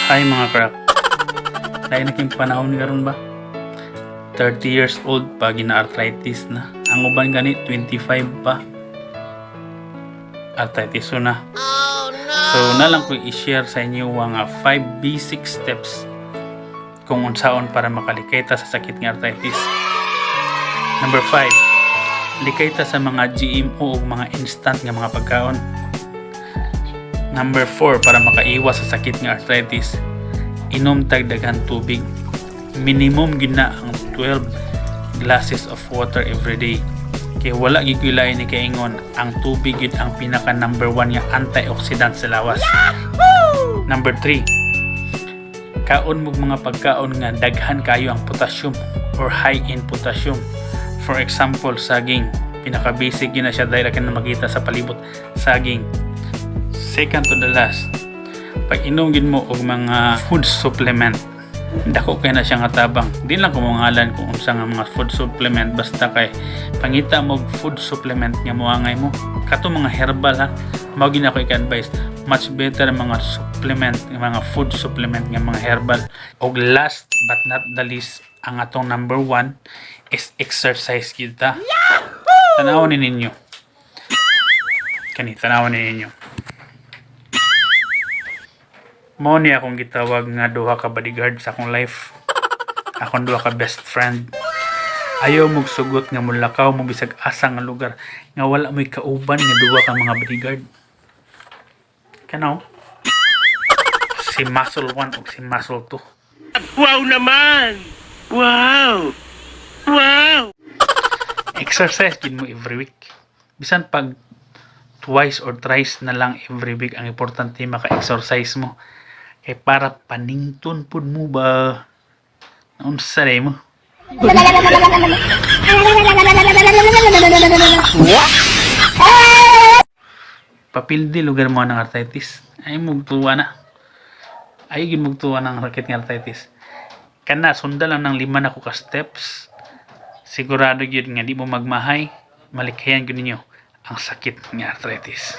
Hi, mga crack. Lain na king panahon karon ba? 30 years old pa, gina-arthritis na. Ang uban gani 25 pa, arthritis na. So na lang ko i-share sa inyo nga 5 basic steps kung unsaon para makalikay ta sa sakit nga arthritis. Number 5, likay ta sa mga GMO ug mga instant nga mga pagkaon. Number 4, para makaiwas sa sakit nga arthritis, inom tag daghan tubig. Minimum gyud na ang 12 glasses of water every day. Kay wala gyud koy lain ni kaingon, ang tubig gyud ang pinaka number 1 nga antioxidant sa lawas. Number 3, kaon mo mga pagkaon nga daghan kayo ang potassium or high in potassium. For example, saging. Pinaka basic gyud na siya dahil na makita sa palibot, saging. Second to the last, pag inom gyud mo og mga food supplement, dako kay na siya nga tabang. Di lang ko mongalan kung unsa nga mga food supplement, basta kay pangita mo og food supplement nga moangay mo. Kato mga herbal ha, mao gyud ako i-advise. Much better ang mga supplement, mga food supplement nga mga herbal. Og last but not the least, ang atong number one is exercise gyud ta. Tanawon ni ninyo. Kani, tanawon ni ninyo. Mao ni akong gitawag nga duha ka bodyguard sa akong life. Akong duha ka best friend. Ayaw mo sugot nga mulakaw mo bisag asa nga lugar nga wala mo'y kauban nga duha ka mga bodyguard. Kanaw? Si Muscle 1 ug si Muscle 2. Wow naman! Wow! Wow! Exercise gyud mo every week. Bisan pag twice or thrice na lang every week, ang importante maka-exercise mo. Kay para panington pud mo ba? Unsa day mo? Papildi lugar mo ng arthritis. Ay mugtuwa na. Ay gyud mugtuwa ng sakit ng arthritis. Kana sundan lang ng lima na ko ka steps. Sigurado gyud nga di mo magmahay, malikhayan gyud ninyo ang sakit nga arthritis.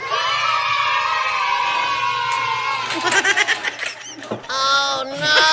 Oh no!